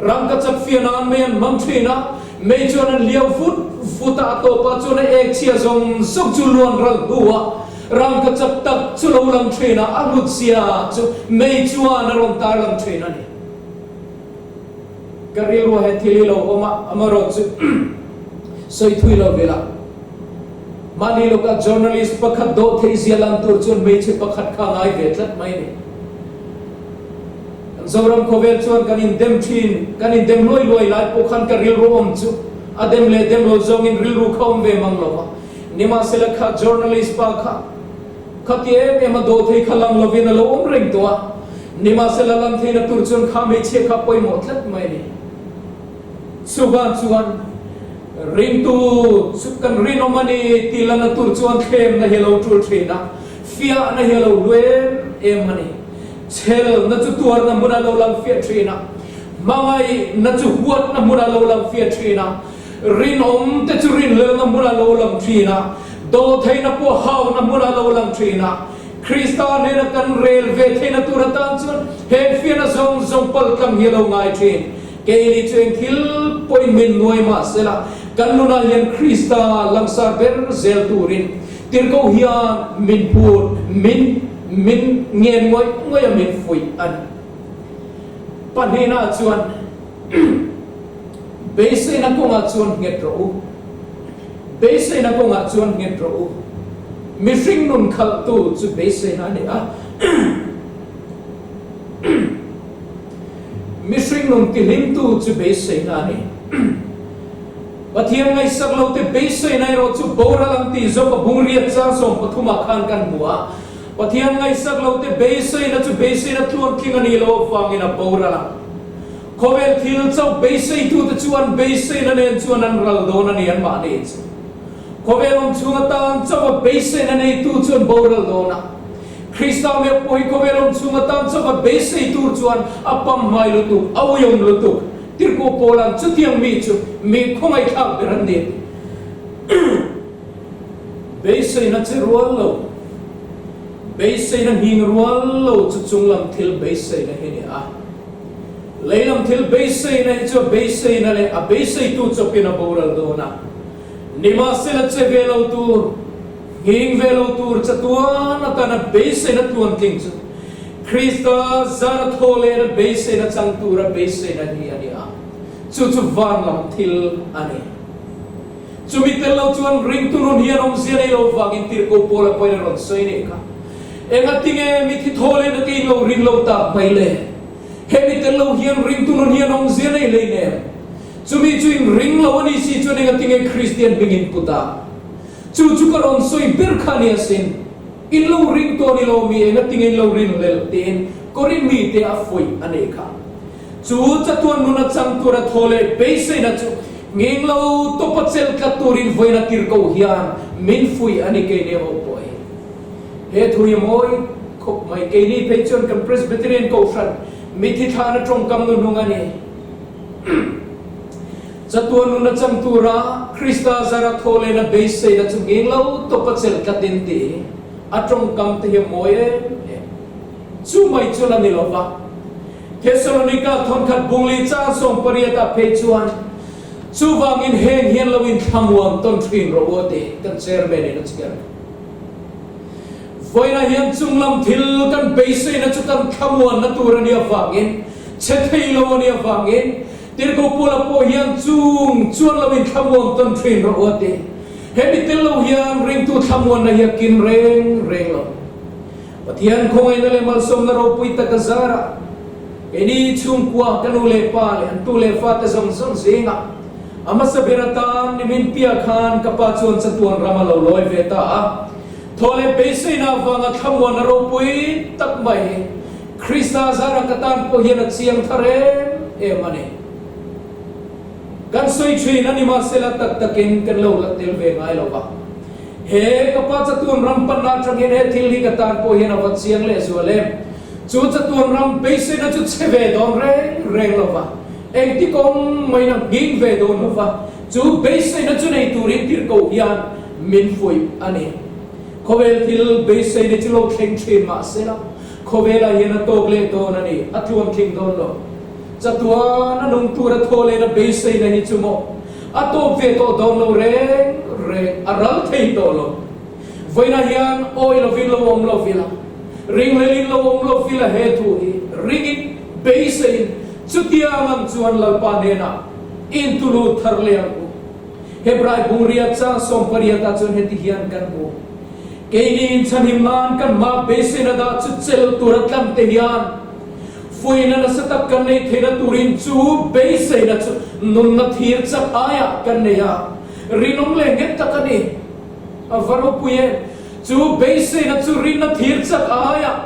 Rangkachak fiah nan mei an hmang thin a, mei chuan an liau vut vut a, a tawpah chuan a ek chhia zawng zawng chu luan ral hnu a, rangkachak tak chu lo lang thin a, a hlut zia chu mei chuan a rawn tarlang thin a ni. Ka rilru he thil hi lo awm a, amaherawhchu sawi thui lo vel a. Mahni lawkah journalist pakhat dawh theih zia lang tur chuan hmeichhe pakhat kha a ngai ve tlat mai a ni. Kan Zoram khawvel chuan kan indem thin, kan indem luai luai lai pawh khan ka rilru awm chu a dem leh dem lo zawngin rilru kha awm ve mang lo va. Nimahsela kha journalist pa kha khati em em a dawh thei kha lang lovin a lo awm reng tawh a. Nimahsela lang theihna tur chuan kha hmeichhia kha pawimawh tlat mai a ni. Chuvang chuan ringtu chu kan rinawm a ni tih lanna tur chuan thlemna hi a lo tul thin a, fiahna hi a lo hlu em em a ni. Chhelna chu tuarna hmunah a lo lang fiah thin a, hmangaihna chu huatna hmunah a lo lang fiah thin a, rinawm te chu rinhlelna hmunah a lo lang thin a, dawhtheihna pawh hauna hmunah a lo lang thin a. Krista hnena kan rel ve theihna tur atan chuan he fiahna zawng zawng paltlang hi a lo ngai thin. Keini chu eng thil pawhin min nuai mah sela, kan nunah hian Krista langsar ber zel turin tirhkoh hian min phut, min min ngen ngawih ngawih a min fuih a ni. Pahnihna chuan beiseina kawngah chuan nghet rawh u. Beiseina kawngah chuan nghet rawh u. Mihring nun khalhtu chu beiseina a ni a. Mihring nun tihlimtu chu beiseina a ni. Pathian ngaihsak lote beiseina erawh chu boral ang tih zawk a bung riat chang 13 ah khan kan hmu a. Pathian ngaihsak lote beiseina chu beiseina tluantling a nih loh avangin a boral ang. Khawvel thil chauh beiseitute chu an beiseina nen chuan an ral dawn a ni anmahni chu. Khawvel awm chhung atan chauh a beiseina neitu chu an boral dawn a. Krista meuh pawh hi khawvel awm chhung atan chauh a beisei tur chuan a pam hmai lutuk, a uiawm lutuk. Tirhkoh Paula'n chutiang mi chu mi khawngaihthlak ber an ni a ti. Beiseina che rual lo, beiseina nghing rual lo chu chunglam thil beiseina hi a ni a. Leilam thil beiseina hi chu a beiseina leh a beiseitu chawpin a boral dawn a. Nimahsela che ve lo tur, nghing ve lo tur chatuan atana beiseina tluantling chu Krista zara thaw lehna beiseina chang tura beiseina hi a ni a, chu chu van lam thil a ni. Chumi tel lo chuan ringtu nun hian awmzia nei lo vangin tirhkoh Paula pawhin a rawn sawi nih kha. Engatinge mithi thaw lehna te in lo ring lo tak mai le? Hemi tel lo hian ringtu nun hian awmzia nei hleinem. Chumi chu in ring lo a ni si chuan engatinge Kristian hming in put a? Chu chu ka rawn sawi ber kha a ni asin. In lo ring tawh a ni lo mi, engatinge in lo rin hlelh tiin Korin mite a fuih a nih kha. Chu chatuan nun a chang tur a thaw leh beiseina chu ngeng lo tawp a chelh tlat turin vawiin a tir ko hian min fuih a ni keini ho pawh hi. He thu hi mawi khawp mai. Keini phei chuan kan Presbyterian Kohhran mithi thlana tawngkam nu hnung a ni. Chatuan nun a chang tura Krista zara thaw lehna beiseina chu ngeng lo tawp a chelh tlat in tih hi a tawngkam te hi a mawi em em. Chu mai chu la ni lo va. Thesalonika thawnkhat bungli chang 18 ah phei chuan chuvangin heng hian lo inthlamuang tawn thin rawh u a ti kan chairman in a chhiar. Vawiinah hian chunglam thil kan beiseina chu kan thlamuanna tur a nih avangin, che thei lo a nih avangin, Tirhkoh Paula pawh hian chung chuan lo inthlamuang tawn thin rawh u a ti. Hemi tel lo hian ringtu thlamuanna hi a kin reng reng lo. Pathian khawngaihna leh malsawmna ropui tak a zarah keini chhungkua ka nu leh pa leh an tu leh fate zawng zawng zingah a hmasa ber atan nimin piah khan ka pa chuan chatuan ram a lo lawi ve ta a. Thaw leh beiseina avanga thlamuanna ropui tak mai hi Krista zara ka tan pawh hian a chiang thar em em a ni. Kan sawi thin a ni mahsela tak takin kan lo la tel ve ngai lo va. He ka pa chatuan ram panna atang hian he thil hi ka tan pawh hian a va chiang leh zual em. Chu chatuan ram beiseina chu chhe ve dawn reng reng lo va, engti kawng maiin a nghing ve dawn lo va, chu beiseina chu nei turin tirhkoh hian Min fuih a ni. Khawvel thil beiseina chu lo thleng thin mah sela, khawvelah hian a tawk leh dawn a ni, a tluang tling dawn lo. Chatuan a nung tura thaw lehna beiseina hi chu maw a tawp ve tawh dawn lo reng reng, a ral thei tawh lo. Vawiinah hian awi lovin lo awm lo vila, ringhlelin lo awm lo vila he thu hi ringin beiseiin chutiang ang chuan Lalpa hnenah intulut thar leh ang u. Hebrai bung riat chang 18 ah chuan heti hian kan hmu, Keini inchhanhim nan kan hma beiseina dah chu chelh tur a tlam te hian fuihna nasa tak kan neih theihna turin chu beiseina chu nunna thir chak aiah kan nei a, rinawm leh nghet tak a ni. A va ropui em! Chu beiseina chu rinna thir chak aiah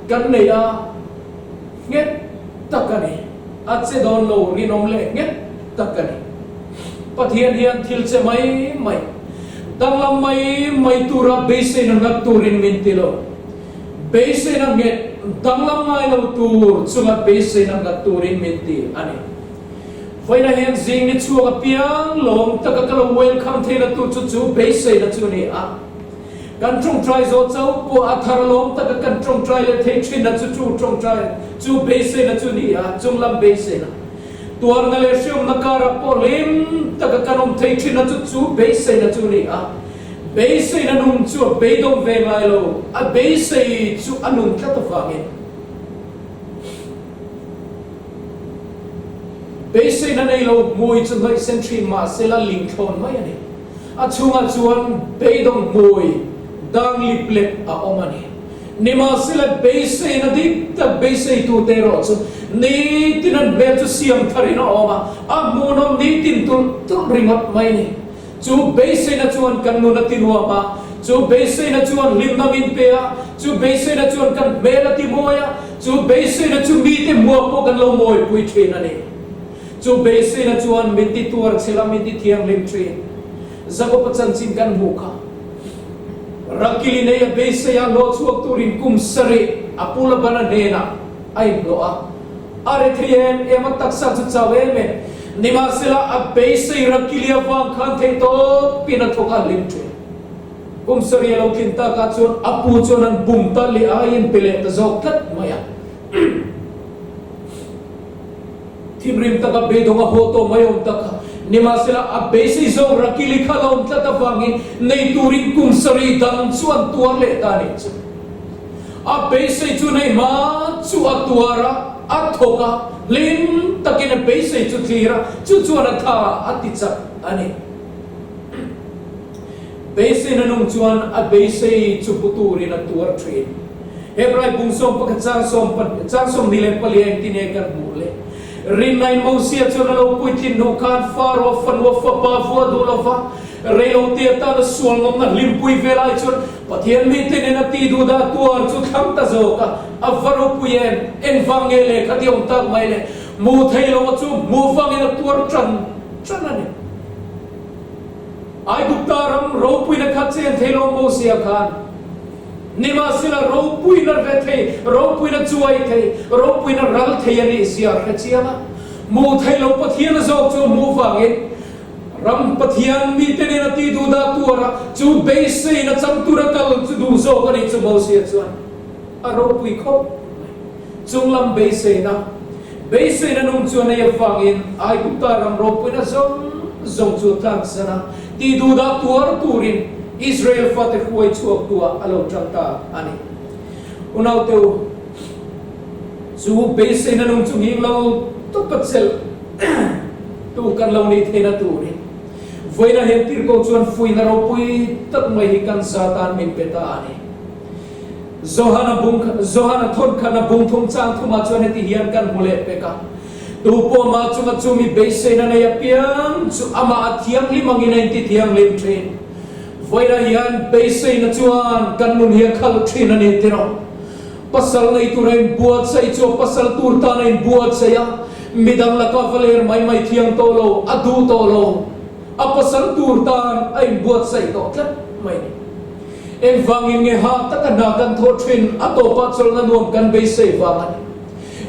kan nei a, nghet tak a ni. A che dawn lo, rinawm leh nghet tak a ni. Pathian hian thil che mai mai, danglam mai mai tura beiseina nghat turin min ti lo. Beiseina nghet, danglam ngai lo tur chunga beiseina nghat turin min ti a ni. Vawiinah hian zing ni chhuak apiang lawm taka ka lo welcome theihna tur chu chu beiseina chu a ni a. Kan tawngtai zawh chauh pawh a thar lawm taka kan tawngtai leh thei thinna chu chu tawngtai chu beiseina chu ni a, chunglam beiseina. Tuarna leh hriamna karah pawh hlim taka kan awm thei thinna chu chu beiseina chu ni a. Beiseina nung chu a beidawng ve ngai lo, a beisei chu a nun tlat avangin. Beiseina nei lo hmui chu hnawih sen thin mahsela lingthlawn mai a ni. A chhungah chuan beidawng hmui dang lip lep a awm a ni. Nimahsela beiseina dik tak beiseitute erawh chu nitin an hmel chu siam tharin a awm a, a hmuhnawm nitin tulh tulh ringawt mai a ni. Chu beiseina chuan kan nun a ti nuam a, chu beiseina chuan hlimna min pe a, chu beiseina chuan kan hmel a ti mawi a, chu beiseina chu mite hmuah pawh kan lo mawipui thin a ni. Chu beiseina chuan min ti tuar chhel a, min ti thianghlim thin. Jakob-a chanchin kan hmuh kha. Rakili nei a beisei a hlawh chhuak turin kum sarih a pu Labana hnenah a inhlawh a. A rethei em em a, taksa chu chau em em. Nimahsela a beisei Rakili avang khan theihtawpin a thawk a hlim thin. Kum sarih a lo tlin takah chuan a pu chuan an bum ta leh a, a inpe leh ta zawk tlat mai a. Thinrim taka beidawng a haw tawh mai awm tak kha. Nimahsela, a beisei zawng Rakili kha la awm tlat avangin nei turin kum sarih dang chu an tuar leh ta a nih chu. A beisei chu nei hma chu a tuar a, a thawk a, hlim takin a beisei chu thlir a, chu chuan a tha a ti chak a ni. Beiseina nung chuan a beisei chu hmu turin a tuar thin. Hebrai bung 11 chang sawm chang 24 a engtin nge kan hmuh le? Rinnain Mosia chuan a lo puitlin hnu khan Faro fanua fapa vua duh lova reilo te atana sual nawmna hlimpui ve lai chuan Pathian mite nena ti duh dah tuar chu thlang ta zawk a, a va ropui em? Engvang nge lehkha ti awm tak mai le? Hmu thei lo chu hmuh vangin a tuar tan tan a ni. Aigupta ram ropuina kha chen thei lo Mosia khan nimahsela ropuina hre thei, ropuina chuai thei, ropuina ral thei a nih zia a hre chiang a. Hmuh thei lo Pathian zawk chu a hmuh vangin ram Pathian mite nen a ti duh dah tuar a, chu beiseina chang tura kal chu duh zawk a nih chu Mosia chuan a ropui khawp mai. Chunglam beiseina, beiseina nung chuan ei avangin Aigupta ram ropuina zawng zawng chu tlansan a, tih duhdah tuar turin Israel fate hruai chhuak tuah a lo tang ta a ni. Unaute u, chu beiseina nung chu nghing lo tawpa chelh tu kan lo nih theihna turin vawiina hian tirhkoh chuan fuihna ropui tak mai hi kan za tan min pe ta a ni. Johana bung Johana thawn khatna bung thum chang thumah chuan heti hian kan hmu leh pek a, Tu pawh mah chunga chumi beiseina nei apiang chu amah a thianghlim angin a inti thianghlim thin. Vawiinah hian beiseina chuan kan nun hi a khalh thin a ni tiraw? Pasal nei tura inbuatsaih chu a pasal tur tan a inbuatsaih a, midang laka va ler mai mai thiang tawh lo, a duh tawh lo. A pasal tur tan a inbuatsaih tawh tlat mai a ni. Engvangin nge hah taka hna kan thawh thin a tawpah chawlhna nuam kan beisei vang a ni.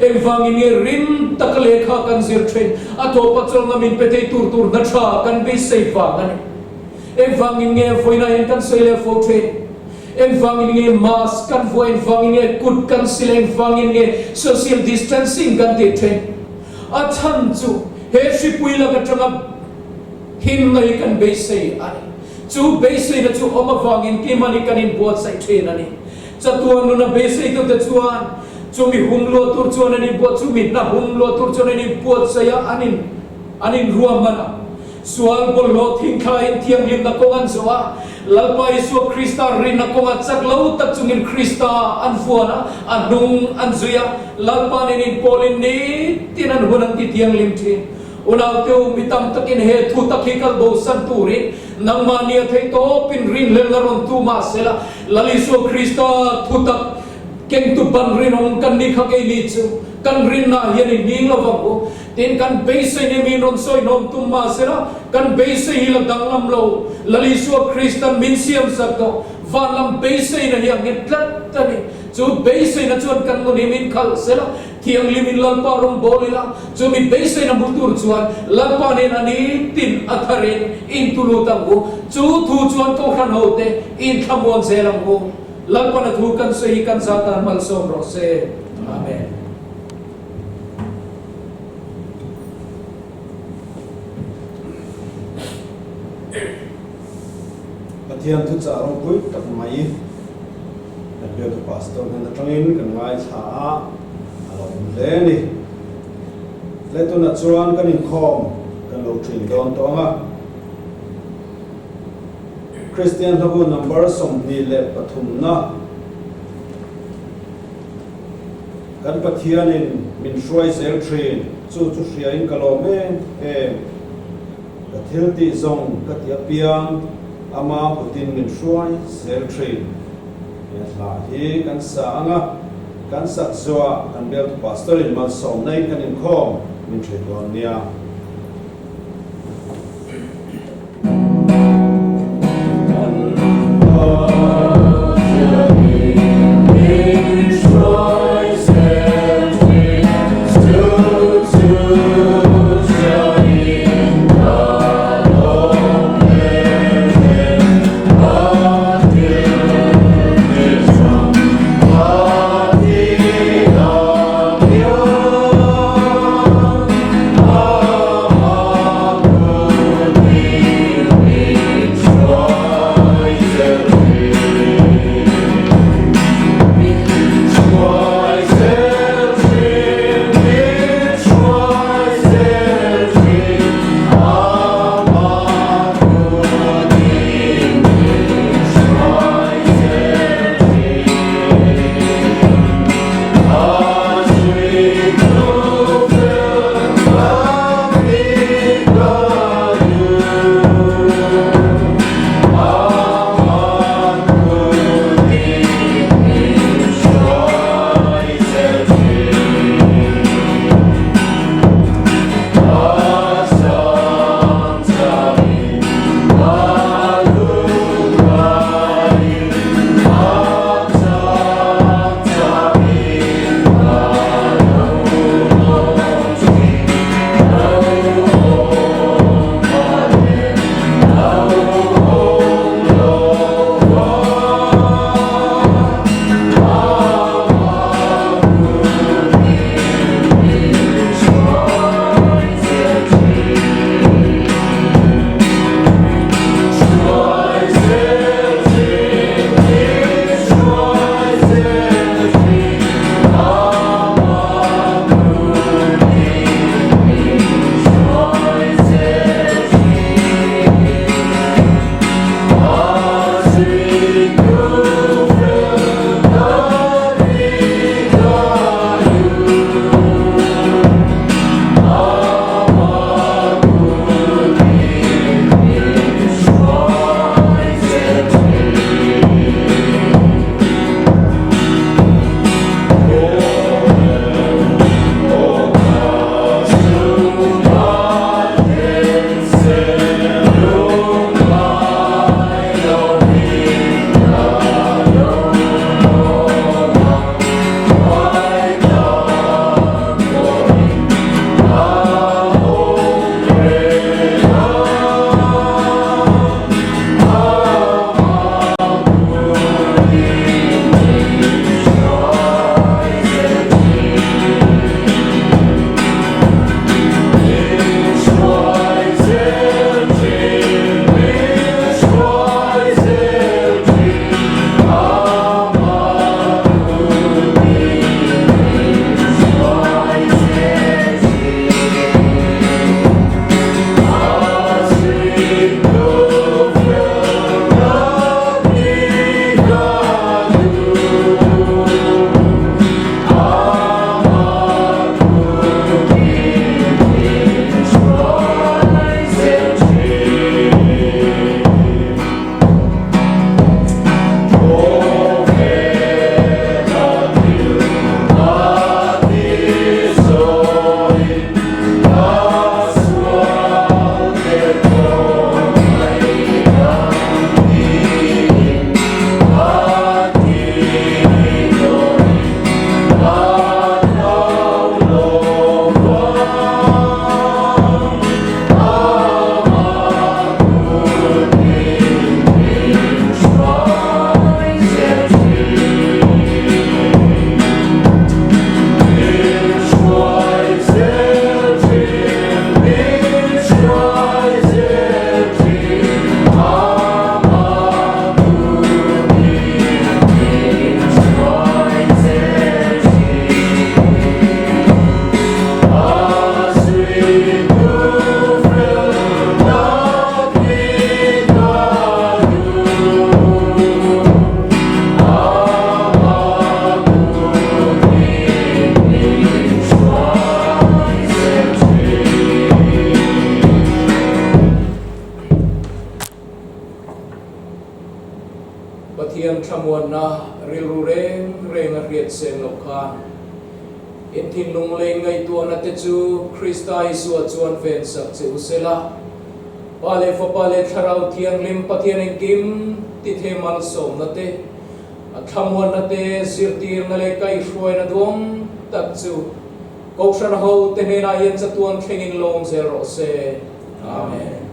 Engvangin nge rim taka lehkha kan zir thin a tawpah chawlhna min pe thei tur tur hna tha kan beisei vang a ni. Engvangin nge vawiinah hian kan sawi leh fo thin? Engvangin nge mask kan vuah? Engvangin nge kut kan sil? Engvangin nge social distancing kan tih thin? A chhan chu he hripui lak atanga Himna hi kan beisei a ni. Chu beiseina chu awm avangin keimahni kan inbuatsaih thin a ni. Chatuan nuna beiseitute chuan chumi hum luah tur chuan an inbuat, chumi hna hum luah tur chuan an inbuatsaih a, an in an inruahman a. Sual bawlhhlawh thingthlain thianghlimna kawng an zawh a, Lalpa Isua Krista rinna kawngah chak lo tak chungin Krista an vuan a, a hnung an zui a, Lalpa nen inpawlin nitin an hun an ti thianghlim thin. Unauteu, mi tam takin he thu tak hi kal bosan turin nangmah nia theih tawpin rinhlelna rawn tu mah sela, Lal Isua Krista thu tak kengtu ban rinawm kan ni kha keini chu kan rinna hian i hning lo vang u. Tin, kan beisei nen min rawn sawi hnawm tum mah sela, kan beisei hi la danglam lo. Lal Isua Kristan min siam zat tawh. Van lam beiseina hi a nghet tlat a ni. Chu beiseina chuan kan nun hi min khalh sela, thianghlimin Lalpa rawn bawl ila, chumi beiseina hmu tur chuan Lalpa nen a nitin a tharin intulut ang u. Chu thu chuan Kohhran hote inthlamuan zel ang u. Lalpana thu kan sawi hi kan za tan malsawm rawh se. Amen.
Pathian thuchah ropui tak mai kan bialtu pastor hnen atangin kan ngaithla a, a lo awm hle a ni. Tle tunah chuan kan inkhawm kan lo thin dawn tawh ang a. Kristian hlabu number 23 na Kan Pathianin min hruai zel thin, chu chu hriain ka lawm em em. Ka thil tih zawng ka ti apiang, ama kutin min hruai zel thin. He hla hi kan sa ang a, kan sak zuah kan bialtu Pastor-in malsawmna-in kan inkhawm min hrilh dawn nia.
Pathian thlamuanna rilru reng reng a hriat sen loh khan in thinlung leh ngaihtuahna te chu Krista Isua chuan vensak che u sela, Pa leh Fapa leh Thlarau Thianghlim Pathian engkim tithe malsawmna te, a thlamuanna te, zirtirna leh kaihhruaina duang tak chu Kohhran ho te hnenah hian chatuan thlengin lawm zel rawh se. Amen.